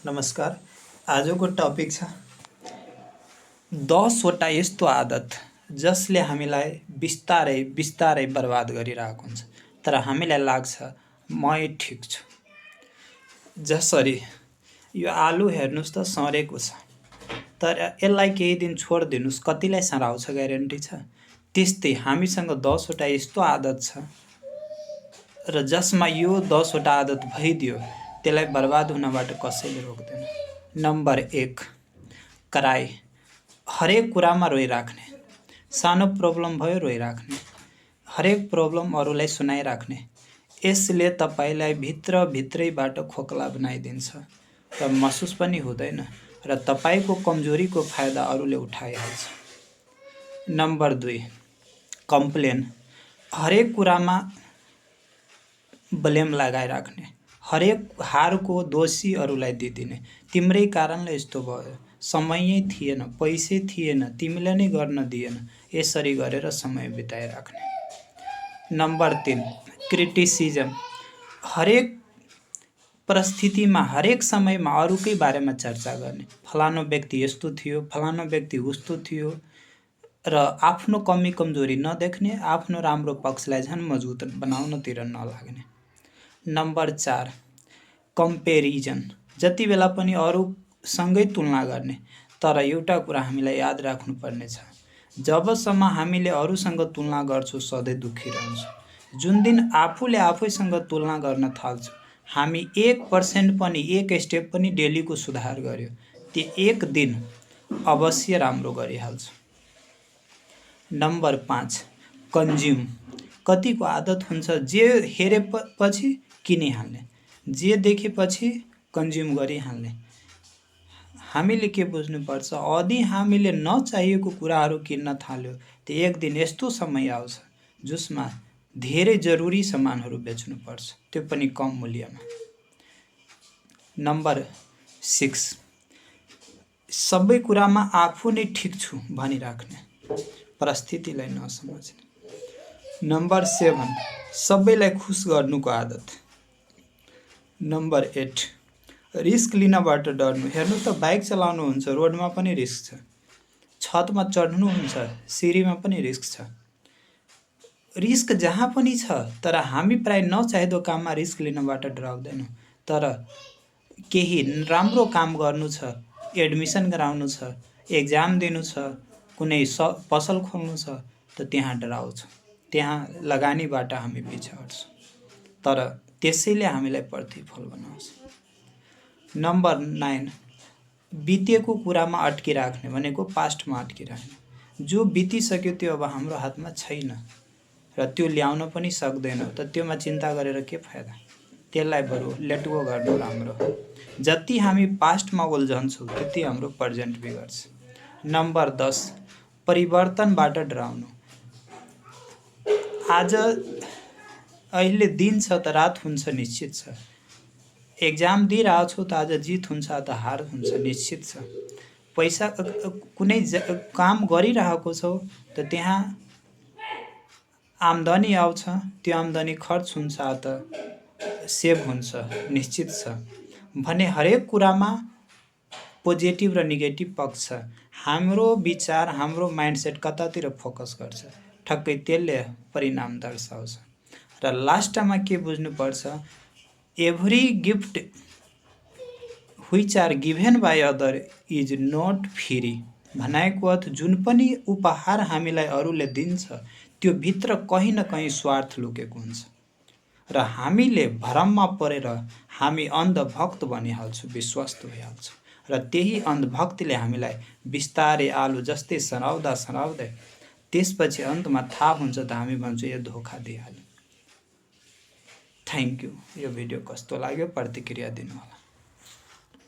नमस्कार। आजको टपिक छ 10वटा यस्तो आदत जसले हामीलाई बिस्तारै बिस्तारै बर्बाद गरिरहेको हुन्छ, तर हामीलाई लाग्छ मै ठिक छु। जसरी यो आलु हेर्नुस् त सरेको छ, तर यसलाई केही दिन छोडिदिनुस् कतिलाई सराउँछ ग्यारेन्टी छ। त्यस्तै हामीसँग 10वटा यस्तो आदत छ र जसमा यो 10वटा आदत भइदियो त्यसलाई बर्बाद हुनबाट कसैले रोक्दैन। नम्बर 1, कराई। हरेक कुरामा रोइराख्ने, सानो प्रब्लम भयो रोइराख्ने, हरेक प्रब्लम अरूलाई सुनाइराख्ने। यसले तपाईलाई भित्रभित्रैबाट खोकला बनाइदिन्छ र महसुस पनि हुँदैन र तपाईको कमजोरीको फाइदा अरूले उठाइहाल्छ। Number 2, complain. हरेक कुरामा ब्लेम लगाइराख्ने, हरेक हारको दोषी अरूलाई दिदिने। तिम्रै कारणले यस्तो भयो, समय थिएन, पैसै थिएन, तिमीले नै गर्न दिएन, यसरी गरेर समय बिताइराख्ने। Number 3, criticism. हरेक परिस्थितिमा हरेक समयमा अरूकै बारेमा चर्चा गर्ने। फलानो व्यक्ति यस्तो थियो, फलानो व्यक्ति उस्तो थियो र आफ्नो कमी कमजोरी नदेख्ने, आफ्नो राम्रो पक्षलाई झन् मजबुत बनाउनतिर नलाग्ने। Number 4, comparison. जति बेला पनि अरूसँगै तुलना गर्ने। तर एउटा कुरा हामीलाई याद राख्नुपर्ने छ, जबसम्म हामीले अरूसँग तुलना गर्छौँ सधैँ दुःखी रहन्छौँ। जुन दिन आफूले आफैसँग तुलना गर्न थाल्छौँ, हामी 1% पनि, एक स्टेप पनि डेलीको सुधार गर्यो, त्यो एक दिन अवश्य राम्रो गरिहाल्छौँ। Number 5, consume. कतिको आदत हुन्छ जे हेरेपछि किनिहाल्ने, जे देखेपछि कन्ज्युम गरिहाल्ने। हामीले के बुझ्नुपर्छ, यदि हामीले नचाहिएको कुराहरू किन्न थाल्यो त्यो एक दिन यस्तो समय आउँछ जसमा धेरै जरुरी सामानहरू बेच्नुपर्छ, त्यो पनि कम मूल्यमा। नम्बर 6, सबै कुरामा आफू नै ठिक छु भनिराख्ने, परिस्थितिलाई नसमझ्ने। नम्बर 7, सबैलाई खुश गर्नुको आदत। नम्बर 8, रिस्क लिनबाट डर्नु। हेर्नु त, बाइक चलाउनुहुन्छ, रोडमा पनि रिस्क छ, छतमा चढ्नुहुन्छ, सिँढीमा पनि रिस्क छ। रिस्क जहाँ पनि छ, तर हामी प्राय नचाहिँदो काममा रिस्क लिनबाट डराउँदैनौँ। तर केही राम्रो काम गर्नु छ, एडमिसन गराउनु छ, एक्जाम दिनु छ, कुनै पसल खोल्नु छ, त त्यहाँ डराउँछौँ, त्यहाँ लगानीबाट हामी पछि हट्छौँ, तर त्यसैले हामीलाई प्रतिफल बनाउँछ। नम्बर 9, बितेको कुरामा अड्किराख्ने, भनेको पास्टमा अड्किराख्ने। जो बितिसक्यो त्यो अब हाम्रो हातमा छैन र त्यो ल्याउन पनि सक्दैनौँ, त त्योमा चिन्ता गरेर के फाइदा। त्यसलाई बरु लेट गो गर्नु राम्रो हो। जति हामी पास्टमा उल्झन्छौँ त्यति हाम्रो प्रेजेन्ट बिग्रछ। नम्बर 10, परिवर्तनबाट डराउनु। आज अहिले दिन छ त रात हुन्छ निश्चित छ। एक्जाम दिइरहेको छौ त आज जित हुन्छ त हार हुन्छ निश्चित छ। पैसा कुनै काम गरिरहेको छौ त त्यहाँ आम्दानी आउँछ, त्यो आम्दानी खर्च हुन्छ त सेभ हुन्छ निश्चित छ। भने हरेक कुरामा पोजिटिभ र नेगेटिभ पक्ष छ। हाम्रो विचार, हाम्रो माइन्डसेट कतातिर फोकस गर्छ, ठक्कै त्यसले परिणाम दर्शाउँछ। र लास्टमा के बुझ्नुपर्छ, every gift which are given by other is not free. भनाइको अर्थ, जुन पनि उपहार हामीलाई अरूले दिन्छ त्यो भित्र कहीँ न कहीँ स्वार्थ लुकेको हुन्छ र हामीले भ्रममा परेर हामी अन्धभक्त बनिहाल्छौँ, विश्वस्त भइहाल्छौँ र त्यही अन्धभक्तिले हामीलाई बिस्तारै आलु जस्तै सराउँदा सराउँदै त्यसपछि अन्तमा थाहा हुन्छ त हामी भन्छौँ यो धोका दिइहाल्यो। Thank you. यो भिडियो कस्तो लाग्यो प्रतिक्रिया दिनुहोला।